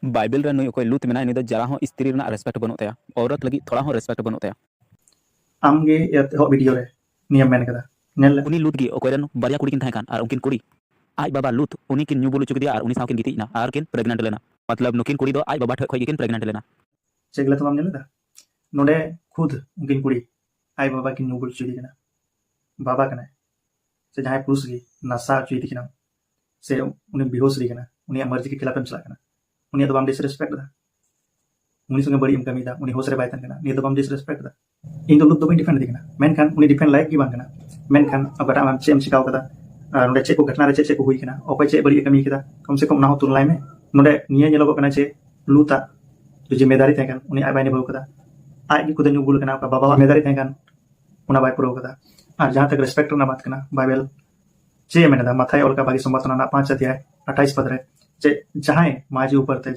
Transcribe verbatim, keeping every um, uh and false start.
Bible ᱨᱮ ᱱᱩᱭ ᱚᱠᱚᱭ ᱞᱩᱛ ᱢᱮᱱᱟᱭ, ᱩᱱᱤ ᱫᱚ ᱡᱟᱨᱟ ᱦᱚᱸ ᱥᱛᱨᱤ ᱨᱮᱱᱟᱜ ᱨᱮᱥᱯᱮᱠᱴ ᱵᱟᱹᱱᱩᱜ ᱛᱟᱭᱟ, ᱚᱣᱨᱚᱛ ᱞᱟᱹᱜᱤᱫ ᱛᱷᱚᱲᱟ ᱦᱚᱸ ᱨᱮᱥᱯᱮᱠᱴ ᱵᱟᱹᱱᱩᱜ ᱛᱟᱭᱟ᱾ ᱟᱢᱜᱮ ᱮᱛᱚᱦᱚᱵ ᱵᱷᱤᱰᱤᱭᱳ ᱨᱮ ᱱᱤᱭᱟᱹᱢ ᱢᱮᱱ ᱠᱟᱫᱟ, ᱧᱮᱞ ᱞᱮ᱾ ᱩᱱᱤ ᱞᱩᱛ ᱜᱮ ᱚᱠᱚᱭ ᱨᱮᱱ ᱵᱟᱨᱭᱟ ᱠᱩᱲᱤ ᱠᱤᱱ ᱛᱟᱦᱮᱸ ᱠᱟᱱ ᱟᱨ ᱩᱱᱠᱤᱱ ᱠᱩᱲᱤ ᱟᱡ ᱵᱟᱵᱟ ᱞᱩᱛ ᱩᱱᱤ ᱠᱤᱱ ᱧᱩ ᱵᱩᱞ ᱦᱚᱪᱚ ᱠᱮᱫᱮᱭᱟ ᱟᱨ ᱩᱱᱤ ᱥᱟᱶ ᱠᱤᱱ ᱜᱤᱛᱤᱡ ᱮᱱᱟ ᱟᱨ ᱠᱤᱱ ᱯᱨᱮᱜᱱᱮᱱᱴ ᱞᱮᱱᱟ᱾ ᱢᱚᱛᱞᱚᱵ ᱱᱩᱠᱤᱱ ᱠᱩᱲᱤ ᱫᱚ ᱟᱡ ᱵᱟᱵᱟ ᱴᱷᱮᱡ ᱠᱷᱚᱡ ᱜᱮᱠᱤᱱ ᱯᱨᱮᱜᱱᱮᱱᱴ ᱞᱮᱱᱟ᱾ ᱪᱮᱫ ᱜᱮ ᱛᱚ ᱵᱟᱢ ᱧᱮᱞ ᱞᱮᱫᱟ? ᱱᱚᱰᱮ ᱠᱷᱩᱫ ᱩᱱᱠᱤᱱ ᱠᱩᱲᱤ ᱟᱡ ᱵᱟᱵᱟ ᱠᱤᱱ ᱧᱩ ᱵᱩᱞ ᱦᱚᱪᱚᱭᱮᱫᱮ ᱠᱟᱱᱟ᱾ ᱵᱟᱵᱟ ᱠᱟᱱᱟᱭ ᱥᱮ ᱡᱟᱦᱟᱸᱭ ᱯᱩᱨᱩᱥ ᱜᱮ ᱱᱟᱥᱟ ᱦᱚᱪᱚᱭᱮᱫᱮ ᱠᱟᱱᱟ ᱥᱮ ᱩᱱᱤ ᱵᱮᱦᱳᱥ ᱮᱫᱮ ᱠᱟᱱᱟ, ᱩᱱᱤᱭᱟᱜ ᱢᱟᱨᱡᱤ ᱠᱮ ᱠᱷᱤᱞᱟᱯ ᱮᱢ ᱪᱟᱞᱟᱜ ᱠᱟᱱᱟ, ᱩᱱᱤᱭᱟᱜ ᱫᱚ ᱵᱟᱢ ᱰᱤᱥᱨᱮᱥᱯᱮᱠᱴ ᱮᱫᱟ? ᱩᱱᱤ ᱥᱚᱸᱜᱮ ᱵᱟᱹᱲᱤᱡ ᱮᱢ ᱠᱟᱹᱢᱤᱭᱮᱫᱟ, ᱩᱱᱤ ᱦᱳᱥ ᱨᱮ ᱵᱟᱭ ᱛᱟᱦᱮᱱ ᱠᱟᱱᱟ, ᱱᱤᱭᱟᱹ ᱫᱚ ᱵᱟᱢ ᱰᱤᱥᱨᱮᱥᱯᱮᱠᱴ ᱮᱫᱟ? ᱤᱧ ᱫᱚ ᱞᱩᱛ ᱫᱚ ᱵᱟᱹᱧ ᱰᱤᱯᱷᱮᱱᱰ ᱮᱫᱮ ᱠᱟᱱᱟ, ᱢᱮᱱᱠᱷᱟᱱ ᱩᱱᱤ ᱰᱤᱯᱷᱮᱱᱰ ᱞᱟᱭᱤᱠ ᱜᱮ ᱵᱟᱝ ᱠᱟᱱᱟ᱾ ᱢᱮᱱᱠᱷᱟᱱ ᱚᱠᱟᱴᱟᱜ ᱟᱢ ᱪᱮᱫ ᱮᱢ ᱪᱤᱠᱟᱹᱣ ᱠᱟᱫᱟ, ᱟᱨ ᱱᱚᱰᱮ ᱪᱮᱫ ᱠᱚ ᱜᱷᱚᱴᱱᱟ ᱨᱮ ᱪᱮᱫ ᱪᱮᱫ ᱠᱚ ᱦᱩᱭ ᱠᱟᱱᱟ, ᱚᱠᱚᱭ ᱪᱮᱫ ᱵᱟᱹᱲᱤᱡ ᱮ ᱠᱟᱹᱢᱤ ᱠᱟᱫᱟ, ᱠᱚᱢ ᱥᱮ ᱠᱚᱢ ᱚᱱᱟ ᱦᱚᱸ ᱛᱩᱞᱱᱟᱭ ᱢᱮ᱾ ᱱᱚᱰᱮ ᱱᱤᱭᱟᱹ ᱧᱮᱞᱚᱜᱚᱜ ᱠᱟᱱᱟ ᱡᱮ ᱞᱩᱛᱟᱜ ᱡᱮ ᱡᱤᱢᱢᱮᱫᱟᱨᱤ ᱛᱟᱦᱮᱸ ᱠᱟᱱ, ᱩᱱᱤ ᱟᱡ ᱵᱟᱭ ᱱᱤᱵᱷᱟᱹᱣ ᱠᱟᱫᱟ᱾ ᱟᱡ ᱜᱮ ᱠᱷᱩᱫᱮ ᱧᱩ ᱵᱩᱞ ᱠᱟᱱᱟ, ᱚᱠᱟ ᱵᱟᱵᱟᱣᱟᱜ ᱡᱤᱢᱢᱮᱫᱟᱨᱤ ᱛᱟᱦᱮᱸ ᱠᱟᱱ, ᱚᱱᱟ ᱵᱟᱭ ᱯᱩᱨᱟᱹᱣ ᱠᱟᱫᱟ᱾ ᱟᱨ ᱡᱟᱦᱟᱸ ᱛᱟᱠ ᱨᱮᱥᱯᱮᱠᱴ ᱨᱮᱱᱟᱜ ᱵᱟᱛ ᱠᱟᱱᱟ, ᱵᱟᱭᱵᱮᱞ ᱪᱮᱫ ᱮ ᱢᱮᱱ ᱮᱫᱟ? ᱢᱟᱛᱷᱟᱭ ᱚᱞ ᱠᱟᱜ ᱵᱷᱟᱹᱜᱤ ᱥᱚᱢᱵᱟᱫ ᱚᱱᱟ ᱨᱮᱱᱟᱜ ᱯᱟᱸᱪ ᱚᱫᱷᱭᱟᱭ ᱟᱴᱷᱟᱭᱤᱥ ᱯᱚᱫ ᱨᱮ, ᱡᱮ ᱡᱟᱦᱟᱸᱭ ᱢᱟᱹᱡᱷᱤ ᱩᱯᱚᱨ ᱛᱮ